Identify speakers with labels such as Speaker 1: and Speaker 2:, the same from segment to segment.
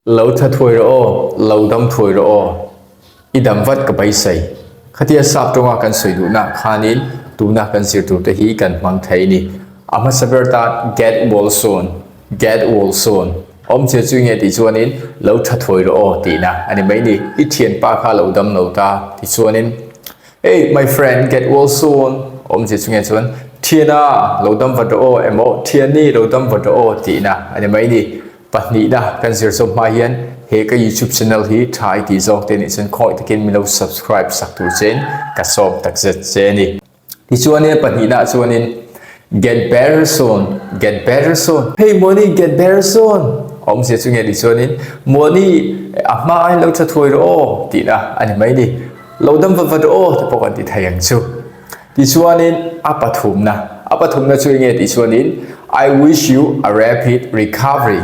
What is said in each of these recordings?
Speaker 1: Lo tha thuai rawh aw, lo dam thuai rawh aw. I dam vat ka beisei. Khatia sap tawnga kan sawi duhna khanin tuna kan zir turte hi kan hmang thei a ni. A hmasa ber tan get well soon, get well soon. Awmzia chu nge tih chuanin lo tha thuai rawh aw tihna a ni mai ni. I thianpa kha lo dam lo ta ti chuanin Hey my friend get well soon awmzia chu nge chuan thiana lo dam vat rawh aw emaw thiani lo dam vat rawh aw tihna a ni mai ni. Pahnihna kan zir zawm hma hian he ka youtube channel hi tha i tih zawk te nih chuan khawngaih takin min lo subscribe sak tur chein ka sawm takzet che a ni. Tichuanin pahnihna chuanin get better soon get better soon hey Muani get better soon awmzia chu nge ni chuanin Muani a hma aiin lo tha thuai rawh aw tihna a ni mai ni. Lo dam vat vat rawh aw ti pawh kan ti thei ang chu. Tichuanin a pathumna, a pathumna chu enge tih chuanin I wish you a rapid recovery,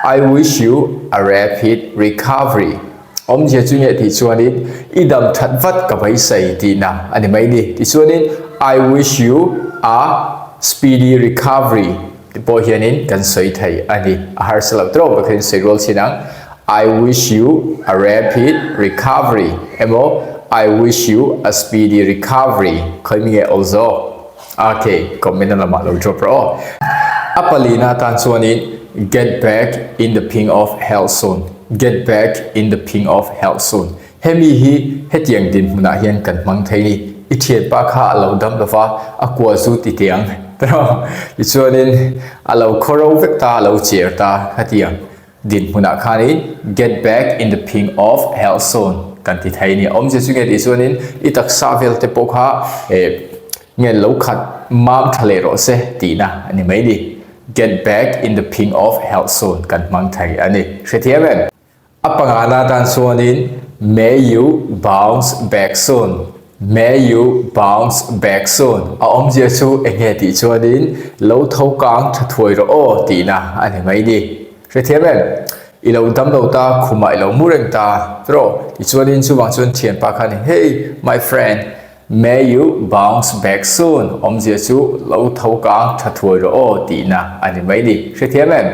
Speaker 1: I wish you a rapid recovery awmzia chu enge tih chuanin i dam that vat ka beisei tihna a ni mai ni. Tichuanin I wish you a speedy recovery ti pawh hianin kan sawi thei a ni. A harsa loh tawp bakhin sawi rual chin ang. I wish you a rapid recovery emaw I wish you a speedy recovery khawi mi nge awl zawk? Ok, comment na lamah lo drop rawh aw. A palina atan chuanin get back in the pink of health soon, get back in the pink of health soon. Hemi hi hetiang dinhmunah hian kan hmang thei ni. I thianpa kha a lo dam lova, a kua zu ti tiang tawh. Tichuanin a lo khaw ro vek ta, a lo cher ta khatiang dinhmunah khanin get back in the pink of health soon kan ti thei ni. Awmzia chu nge tih chuanin i taksa vel te pawh kha eh nge lo khat mam tha leh rawh se tihna a ni mai ni. Get back in the pink of health soon kan hmang thei a ni. Hrethiam em? A pangana tan chuanin May you bounce back soon, May you bounce back soon a awmzia chu eng nge tih chuanin lo tho kang tha thuai rawh aw tihna a ni mai ni. Hrethiam em? I lo dam lo ta, khumah i lo mu reng ta rawh tichuanin chuvang chuan thianpa khan Hey my friend, May you bounce back soon awmzia chu lo tho kang tha thuai rawh aw tihna a ni mai ni. Hrethiam em?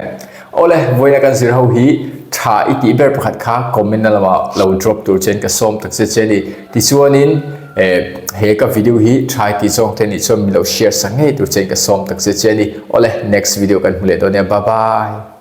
Speaker 1: Awle, vawiina kan zir ho hi tha i tih ber pakhat kha comment na lamah lo drop tur chuan ka sawm tak che che a ni. Tichuanin eh he ka video hi tha i tih zawng te nih chuan min lo share sak ngei tur chuan ka sawm tak che che a ni. Awle, next video kan hmu leh dawn nia. Bye bye.